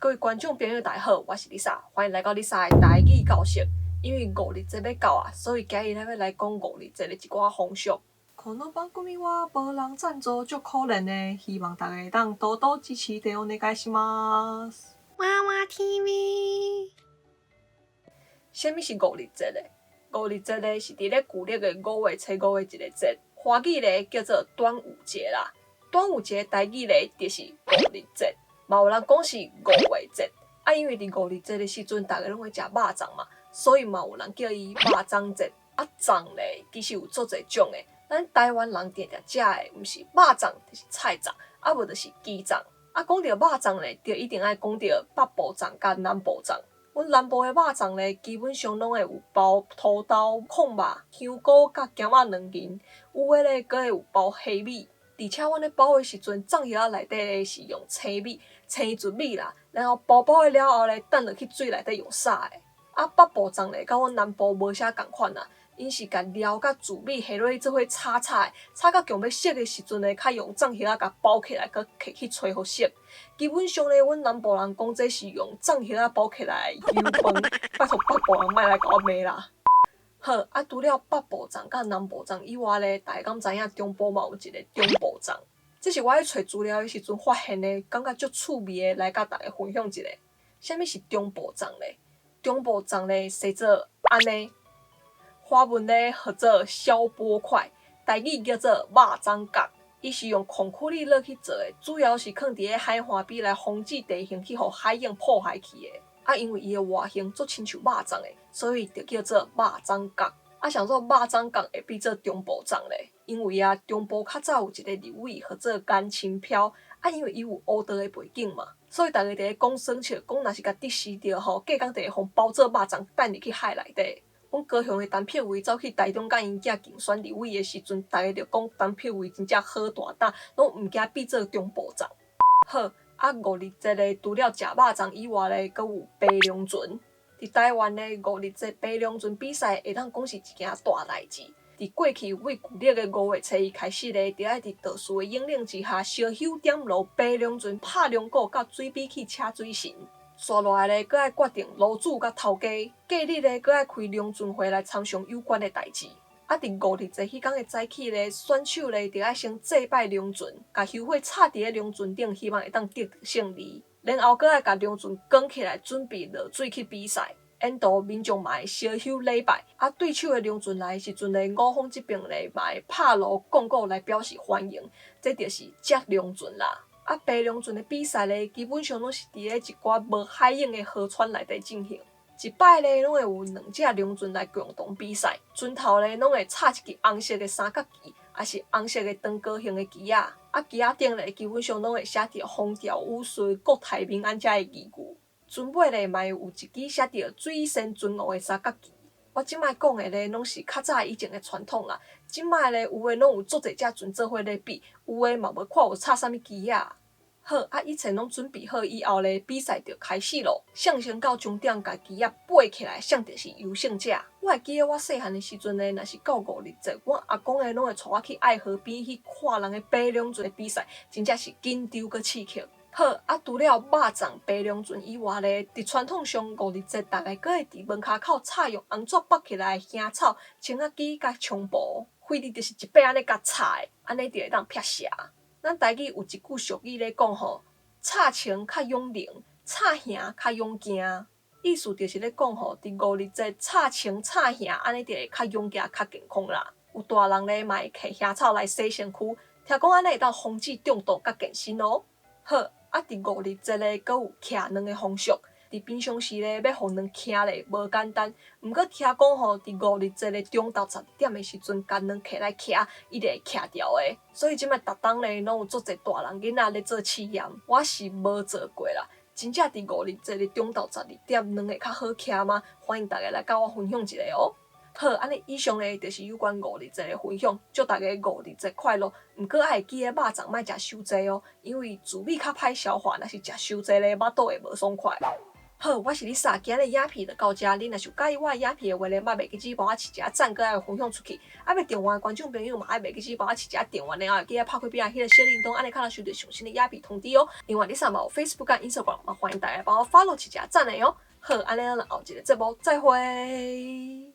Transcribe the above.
各位觀眾朋友，大家好，我是麗莎，歡迎來到麗莎的台語教室。因為五日節欲到啊，所以今日咱欲來講五日節的一寡風俗。この番組は無人贊助，足可憐的，希望大家會當多多支持，でお願いします。娃娃 TV。啥物是五日節咧？五日節咧是佇咧舊曆的5月初5的一个節，華語咧叫做端午節啦。端午節台語咧就是五日節，嘛有人講是五月節。啊，因為佇五日節的時陣，逐家攏會食肉粽嘛，所以嘛有人叫伊肉粽節。啊，粽咧其實有足濟種的，咱台灣人定定食的，毋是肉粽就是菜粽，啊無就是雞粽。啊，講著肉粽咧，就一定愛講著北部粽佮南部粽。阮南部的肉粽咧，基本上攏會有包土豆、炕肉、香菇佮鹹仔卵仁，有的咧閣會有包蝦米。而且阮咧包的時陣，粽葉仔內底咧是用青米、青苧米啦，然後包包了後咧，擲落去水內底用炒的。啊，北部粽咧，佮阮南部無啥仝款啦，𪜶是共料佮苧米下落去做伙炒炒的，炒甲強欲熟的時陣咧，較用粽葉仔共包起來，閣摕去吹予熟。基本上咧，阮南部人講這是用粽葉仔包起來的油飯，拜託北部人莫來共我罵啦。好，啊，除了北部粽佮南部粽以外咧，大家敢知影中部嘛有一个中部粽？這是我咧揣資料的時陣發現的，感覺足趣味的，來佮大家分享一下。啥物是中部粽咧？中部粽咧，生做按呢，華文咧號做消波塊，台語叫做肉粽角。伊是用孔克力落去做的，主要是囥佇咧海岸邊來防止地形去予海湧破壞去的。啊，因為伊的外形足親像肉粽的，所以就叫做肉粽角。啊，啥物肉粽角會變做中部粽咧？因為啊，中部較早有一個立委號做顏清標，啊，因為伊有烏道的背景嘛，所以逐家佇咧講耍笑，講若是共得失著吼，隔工就會予包做肉粽擲入去海內底。阮高雄的陳柏惟走去台中佮𪜶囝競選立委的時陣，逐家就講陳柏惟真正好大膽，攏毋驚變做中部粽。好，啊，五日節咧，除了食肉粽以外咧，閣有爬龍船。佇台灣咧，五日節爬龍船比賽會當講是一件大代誌。佇過去對舊曆的5月初1開始咧，著愛佇道士的引領之下，燒香點爐，爬龍船，拍龍鼓，到水邊去請水神。紲落來咧，閣愛決定爐主佮頭家。隔日咧，閣愛開龍船會來參詳有關的代誌。啊，佇五日節彼工的早起咧，選手咧著愛先祭拜龍船，共香火插佇咧龍船頂，希望會當得著勝利。然後閣愛共龍船捲起來，準備落水去比賽。沿途民眾嘛會燒香禮拜。啊，對手的龍船來的時陣咧，五方這爿咧嘛會拍鑼講鼓來表示歡迎。這就是接龍船啦。啊，爬龍船的比賽咧，基本上攏是佇咧一寡無海湧的河川內底進行。一擺咧，攏會有兩隻龍船來共同比賽，船頭咧攏會插一支紅色的三角旗，抑是紅色的長高形的旗仔。啊，旗仔頂咧基本上攏會寫著風調雨順、國泰民安遮的字句。船尾咧嘛會有一支寫著水仙船王的三角旗。我這擺講的咧，攏是較早以前的傳統啦。這擺咧有的攏有足濟隻船做伙咧比，有的嘛無看有插啥物旗仔。好，啊，一切攏準備好以後咧，比賽就開始咯。誰先到終點，共旗仔拔起來，誰就是優勝者。我會記得我細漢的時陣咧，若是到五日節，阮阿公咧攏會帶我去愛河邊去看人的爬龍船的比賽，真正是緊張閣刺激。好，啊，除了肉粽、爬龍船以外咧，佇傳統上五日節，逐家閣會佇門跤口插用紅紙縛起來的香草、青仔枝佮菖蒲，費力就是一擺按呢共插的，按呢就會當辟邪。咱台語有一句俗語咧講吼，插穿較勇靈，插耳較勇健。意思就是咧講吼，佇五日節插穿插耳，按呢就會較勇健、較健康啦。有大人咧嘛會摕香草來洗身軀，聽講按呢會當防止中毒佮健身哦。好，啊，佇五日節咧，閣有徛卵的風俗。佇平常時咧，欲予卵徛咧無簡單。毋過聽講吼，佇五日節的中晝12點的時陣，共卵摕來徛，伊就會徛牢的。所以這擺逐冬咧，攏有足濟大人囡仔咧做試驗。我是無做過啦。真正佇五日節的中晝十二點，卵會較好徛嗎？歡迎大家來佮我分享一下哦。好，按呢以上咧就是有關五日節的分享，祝大家五日節快樂。毋過愛會記得肉粽莫食傷濟哦，因為苧米較歹消化，若是食傷濟咧，腹肚會無爽快。好，好，我是 Lisa，今日影片就到遮。你若是有佮意我的影片的話咧，嘛袂記得幫我揤一下讚，閣愛分享出去。猶未訂閱的觀眾朋友嘛，愛袂記得幫我揤一下訂閱了後，會記得拍開邊仔彼个小鈴鐺，按呢較會收著上新的影片通知哦。另外，Lisa 嘛有 Facebook 佮 Instagram，嘛歡迎大家幫我 follow 揤一下讚的哦。好，按呢咱後一个節目再會。